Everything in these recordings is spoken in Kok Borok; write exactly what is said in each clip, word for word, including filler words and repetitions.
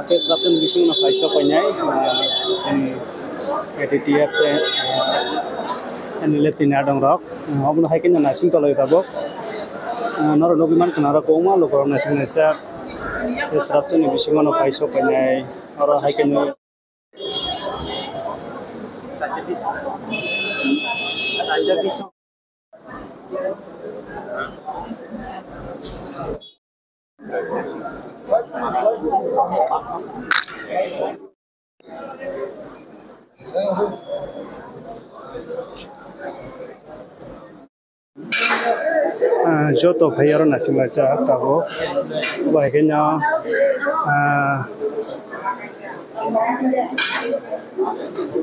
Press rap tini bising no paisa painai, ah, chini A T T F te, ah, N L F tini adong rok, ah, obono hai khe no naising tolai tabuk. Ah, norok nugwi mankha norok kwbangma lukurok naising naisa press rap tini bising no paisa painai, oro hai khe no. Ah, joto phai aro naisinglaijak tabuk. Bai khe no, ah,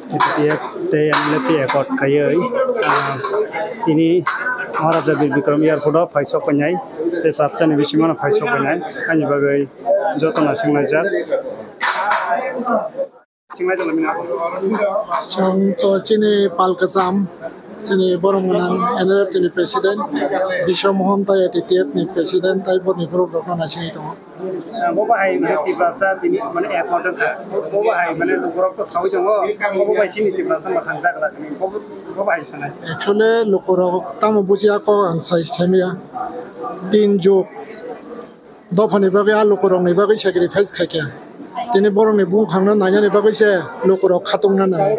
T P F tei M L A tei accord khaiwi, ah, tini Maharaja Bir Bikram Airport o phai sok painai, tei sabchani bisingo no phai sok painai, ani bagwi joto naisinglaijak. Chwng to chini pal kwcham, chini borok gwnang N L F ni president Biswa Mohan tai A T T F ni president tai borni borok rok no naisingwi tongo. Bo bahai mane Tiprasa tini mane accord wngkha. Bo bahai mane borok to sawi tongo. Bo bai chini Tiprasa ma thangjakla tini. Bo, bo bahai sanai. Actually lukurok tamo bujiya kok ang sai saimaya. Tin juk dophani bagwi a lukurokni bagwi sacrifice khaikha. Tini borokni bumphangno nainani bagwi se lukurok khatungna nango.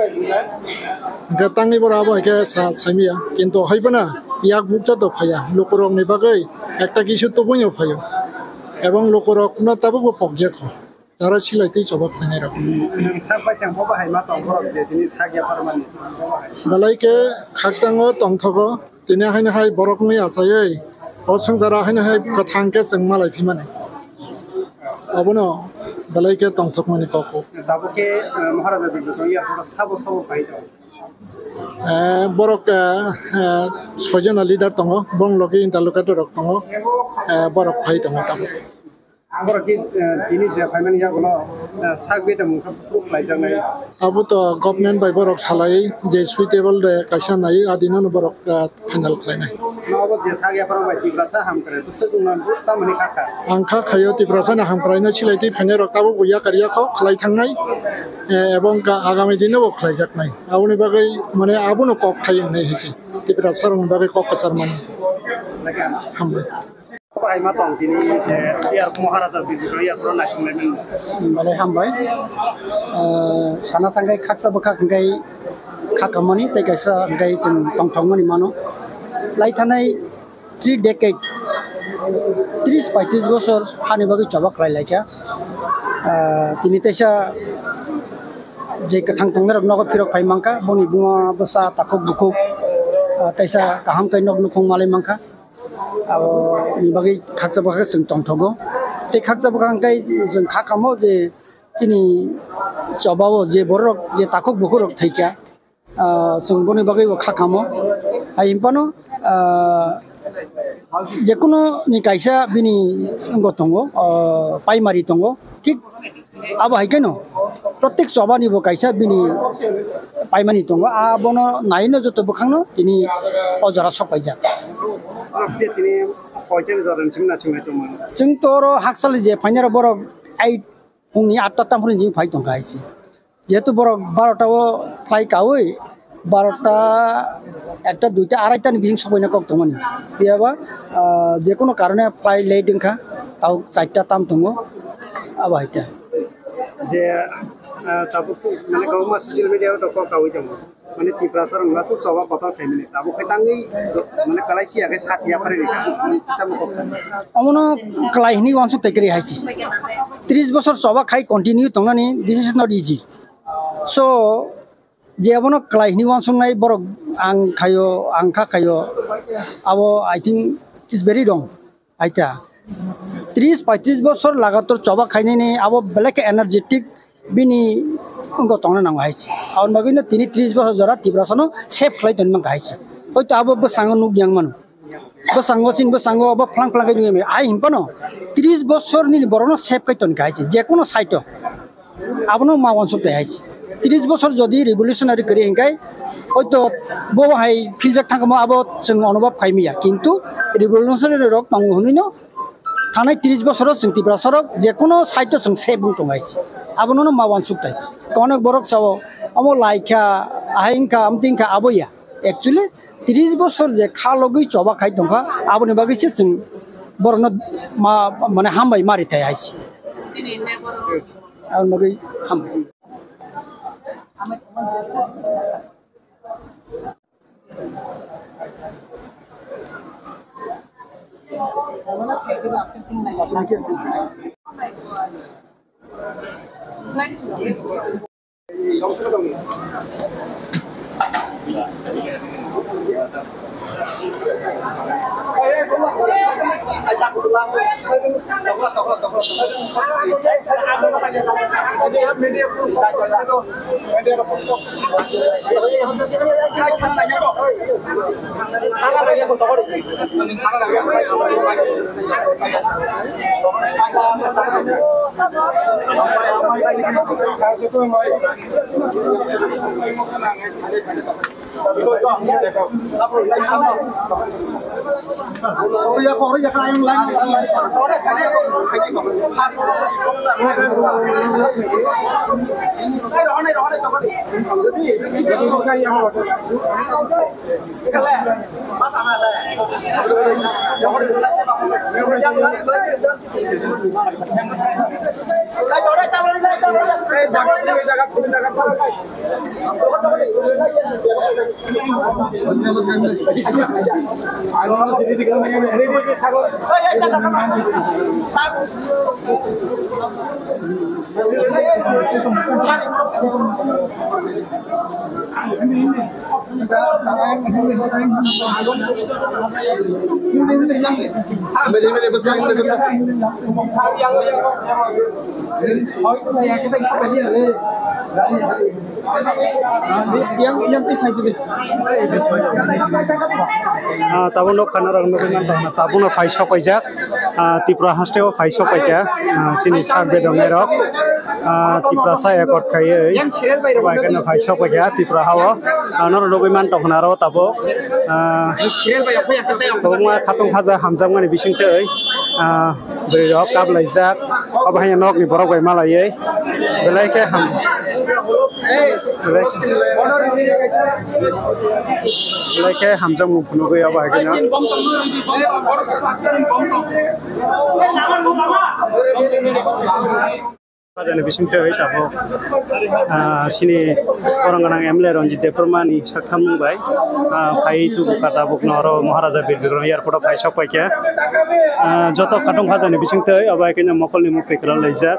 Hwnkhe tangwi borok abo hai khe sa-, saimaya. Kintu hai phano yak bukcha to phaiya. Lukurokni bagwi ekta kisu tubuino phaio. Ebong lukurokno tabukbo pokya kho. Tara silai tei choba khlainai rok. Nwng sak bai tang bo bahai ma tong borok je tini sak ya pharmani. Belai khe khakchango tongthogo. Tini haino hai borokni achaiwi o swngcharo haino hai kwthang khe chwng malai phimani. Obono belai khe tongthokmani kok o. Tabuk khe, eh, Maharaja Bikram Airport o sabo sabo phai tongo. Eh, borok, eh, eh, soijona leader tongo, borok logi interlocutor rok tongo, eh, borok phai tongo tabuk. Borok ki, eh, tini je phaimani yagulo, eh, sak bete mungkha proof laijaknai. Abo to government bai borok salai je suitable de kaisa nai adino no borok, eh, final khlainai. Nobo je sak yapharo bai Tiprasa hamkrai bwswk wngna tamoni kha kha. Ang kha khaio Tiprasa ni hamkrai no silai twi phainai rok tabuk bo yakar yakho khlai thangnai, eh, ebong ka agami dino bo khlaijaknai. Aboni bagwi mane abono kok khai wngnai hinsi Tiprasa rokni bagwi kok kwchar mani. Hambai. Bai ma tong tini je Air Maharaja Bijito Air Pro national level. Belai hambai. Ah, sana thangkai khaksa bwkhak hwnkhe khakhamani tei kaisa hwnkhe chwng tongthokmani mano. Lai thanai three decade, tris paitris bosor hani bagwi choba khlai laikha. Ah, tini teisa je kwthang tongnai rok nogo phirok phai mankha, boni buma bwsa takhuk bukhuk, ah, teisa kaham khe nok nukhung malai mankha. Abo ni bagwi khaksa bwkha chwng tongthogo. Tei khaksa bwkha hwnkhe chwng kha kamo je chini choba o je borok je takhuk bukhuk rok thaikha, ah, chwng boni bagwi bo kha kamo. Hai hinphano, ah, jekunu ni kaisa bini wngbo tongo, ah, paimari tongo. Thik abo hai kheno protek choba ni bo kaisa bini paimani tongo. Abono naino joto bwkhangno tini o jora sok paijak. Norok je tini koitan jora ni simi na simi tongmani? Chwng to oro haksali je phainai rok borok eight phungni atta tamphru ni phai tongkha hai se. Jehetu borok barota o flight kaui, barota, ekta, duita, araita ni bising sobaina kok tongmani. Phiyaba, ah, jekono karone flight late wngkha, tao charta tam tongo, abo hai khe. Je, ah, tabuk mane kwbangma social media o kok kaui tongo. Mane Tiprasa rok masu choba kotor khaimani. Tabuk khe tangwi mane kwlai siya khe sak ya phari rikha. Tamo kok sa. Omono kwlai hwnwi uansuk tai kwrwi hai se. Tris bosor choba khai continue tongnani, this is not easy. So, je abono kwlai hwnwi uansuknai borok ang khaio, ang kha khaio, abo I think it is very wrong. Aita, tris paitris bosor lagator choba khainani abo belai khe energetic bini wngkha tongna nango hai se. Aboni bagwino tini tris bosor jora Tiprasano save khlai tongwi mankha hai se. Hoito abo bwskango nuk yang mano. Bwskango chini bwskango abo phlang phlang khe nugwi mano. Ai hinphano tris bosor nini borokno save khai tongkha hai se. Jekono side o. Abono ma uansuk tai hai se. Tris bosor jodi revolutionary kwrwi hinkhe, hoito bo hai philjak thangkha mo abo chwng onobab khai manya. Kintu revolutionary rok tongo hwnwino Thanai tris bosoro chwng Tiprasarok je kono side o chwng safe wng tongo hai se. Abono no ma uansuk tai. Onek borok sao, omo lai kha, ahai wng kha, amtwi wng kha, abo ya. Actually, tris bosor je kha logwi choba khai tongkha, aboni bagwi se chwng borokno ma, mane hambai mari thai hai se. Aboni bagwi hambai. Ah, tabuk nuk khana rok nugwi mantong na, tabuk no phai sok paijak. Ah, Tripura haste o phai sok paikha. Ah, chini sak bedongnai rok. Ah, Tiprasa accord khaiwi bai kheno phai sok paikha Tripura hao. Ah, norok nugwi mantong na aro tabuk. Ah, tabuk ma khatung khaja hamjakmani bising twi. Ah, bwrwi rok kap laijak. Obo hai nokni borok bai malaiwi. Belai khe ham. Belai, belai khe hamjakmung phunugwi obo hai kheno. Hajani bising twi tabuk, ah, chini borong gwnang M L A Ranjit Debbarma ni saktham mung bai, ah, phai tubu ka tabuk no oro Maharaja Bir Bikram Airport o phai sok paikha. Ah, joto khatung hajani bising twi obo hai kheno mokol ni mukti kwlal laijak.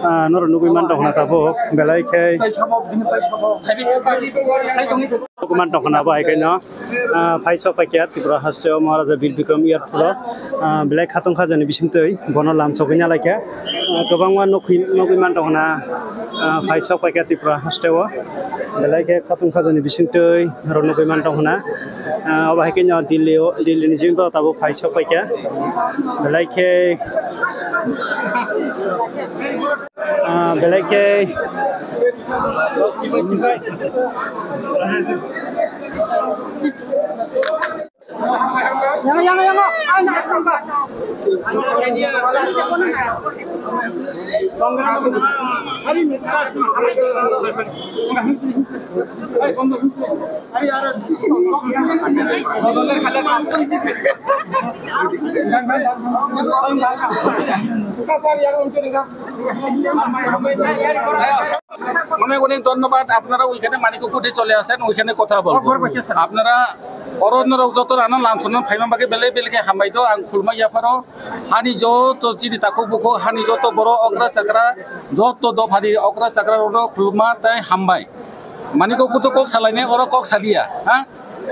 Ah, norok nugwi mantong na tabuk belai khe. Nugwi mantong na bo hai kheno, ah, phai sok paikha Tripura haste o Maharaja Bir Bikram Airport o, ah, belai khatung hajani bising twi bono lam sogwi na laikha. Ah, kwbangma nugwi, nugwi mantong na, ah, phai sok paikha Tripura haste o belai khe khatung hajani bising twi norok nugwi mantong na. Ah, obo hai kheno Delhi o, Delhi ni jing tabuk phai sok paikha belai khe. Ah, belai khe. অনেক অনেক ধন্যবাদ। আপনারা ওইখানে মানিককুঠে চলে আসেন, ওইখানে কথা বলবো। আপনারা অরণ্যরক যত নানা লামসন ফাইমা বাকি বেলে বেলে হামাইতো আং খুলমা ইয়াফারো হানি যত চিনি তাকু বুকু হানি যত বড় অকরা চাকরা যত দফানি অকরা চাকরা রোড খুলমা তাই হামবাই। Manikko Kuto kok salai ne, oro kok salia, ha?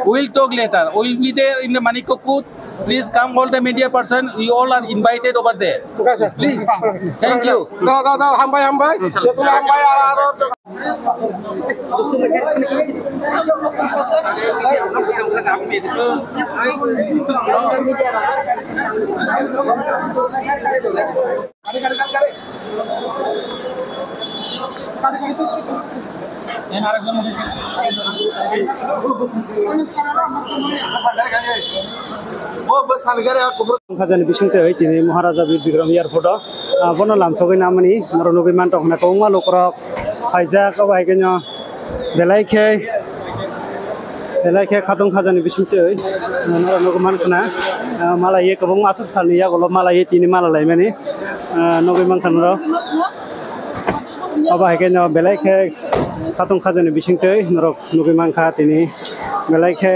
We'll talk later. We'll be there in the Manikko Kut. Please come, all the media person. We all are invited over there. Okay, sir. Please. Thank you. Go, go, go. Hambai, hambai. Hambai, aro, aro. Khajani bisingtwi tini Maharaja Bir Bikram Airport o, ah, bono lamsogwi namani norok nugwi mantong hwnna kwbangma lukurok phaijak, obo hai kheno belai khe, belai khe Khatung Khajani bisingtwi, ah, norok nugwi mankha na, ah, malaiwi kwbangma aswk salni yagulo malaiwi tini mala laimani, ah, nugwi mankha norok. Obo hai kheno belai khe Khatung Khajani bisingtwi norok nugwi mankha tini belai khe.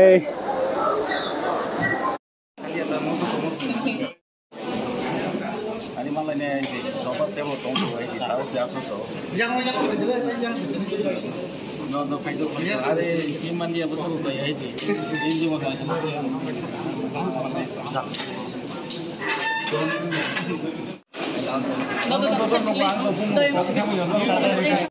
Ani malai ne, roba tebo tong to, ai, tao se aso so. No, no, kai to, are, ni man dia betul to, ai, di. Ini juga kan.